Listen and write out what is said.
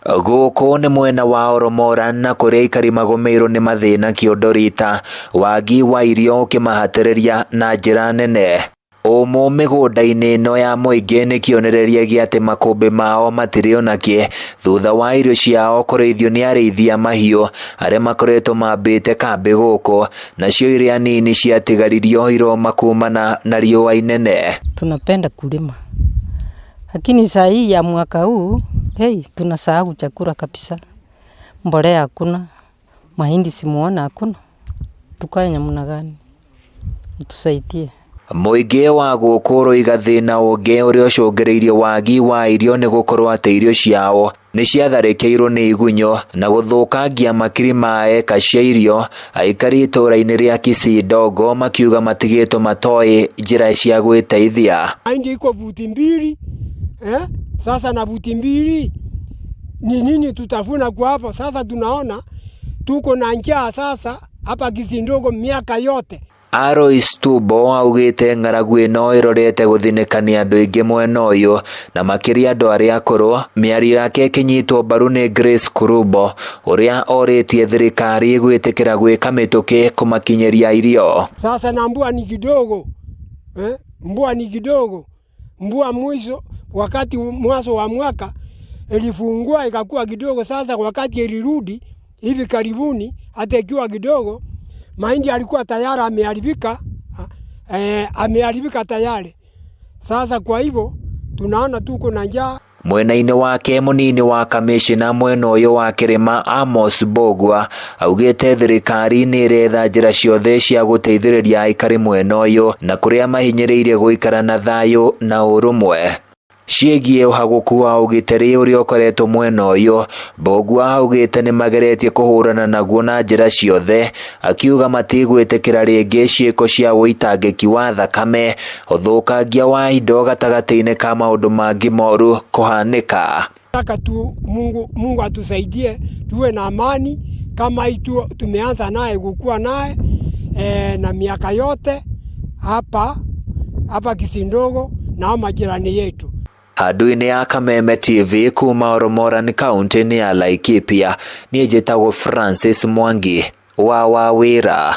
Gũkũ nĩ mwena wa Oromora na kũrĩa aikari magũmĩirwo nĩ mathĩna kĩondo rita, wagi wa irio ũkĩmahatĩrĩria na njĩra nene. Ũmũ mĩgũnda-inĩ ĩno ya mũingĩ nĩ kĩonereria gĩa atĩ makũmbĩ mao matirĩ onakĩ thutha wa irio ciao kũrĩithio nĩ arĩithia mahiũ arĩa makoretwo mambĩte kambĩ gũkũ, nacio iria nini ciatigaririo iroma kumana na riũa inene. Tunapenda kulima, lakini saa hii ya mwaka huu, hey, tunasahau chakula kabisa. Mbolea hakuna, mahindi simuona hakuna, tukae namna gani? Mtusaidie. Mũingĩ wa gũkũ ũroiga thĩna ũngĩ ũrĩa ũcũngĩrĩirie wagi wa irio nĩ gũkorwo atĩ irio ciao nĩ ciatharĩkĩirwo nĩ igunyũ na gũthũkangia makiri ma eka cia irio. Aikari itũũra-inĩ rĩa Kisii Ndogo makiuga matigĩtwo matoĩ njĩra cia gwĩteithia. Mahindi iko buti mbili, eh? Sasa na buti mbili ni nini tutavuna kwa hapo? Sasa tunaona tuko na njaa sasa hapa Kisii Ndogo miaka yote. Alois Tubo augĩte ng'aragu ĩno ĩrorete gũthinĩka nĩ andũ aingĩ mwena ũyũ na makĩria andũ arĩa akũrũ. Mĩario yake ĩkĩnyitwo mbaru nĩ Grace Kurubo ũrĩa orĩtie thirikari gwĩtĩkĩra gwĩka mĩtũkĩ kũmakinyĩria irio. Sasa na mvua ni kidogo, eh? Mvua ni kidogo. Mvua mwisho wakati mwanzo wa mwaka ilifungua ikakuwa kidogo. Sasa wakati ilirudi hivi karibuni, hata ikiwa kidogo, mahindi alikuwa tayari ameharibika, ameharibika tayari. Sasa kwa hivyo tunaona tuko na njaa. Mwena-inĩ wake mũnini wa kamĩcina mwena ũyũ wa Kĩrĩma Amos Mbugua augĩte thirikari nĩ ĩretha njĩra ciothe cia gũteithĩrĩria aikari mwena ũyũ na kũrĩa mahinyĩrĩirie gũikara na thayũ na ũrũmwe. Ciĩgiĩ ũhagũku wa ũgitĩri ũrĩa ũkoretwo mwena ũyũ, Mbugua augĩte nĩ mageretie kũhũrana naguo na njĩra ciothe, akiuga matigwĩtĩkĩra rĩngĩ ciĩko cia ũitangĩki wa thakame, ũthũkangia wa indo gatagatĩ-inĩ ka maũndũ mangĩ moru kũhanĩka. Nataka tu Mungu atusaidie tuwe na amani kama hii tumeanza naye kukua naye na miaka yote hapa Kisii Ndogo na majirani yetu. Handũ-inĩ ya Kameme TV kuma Oromoran kaunti-inĩ ya Laikipia, niĩ njĩtagwo Francis Mwangi wa Wawĩra.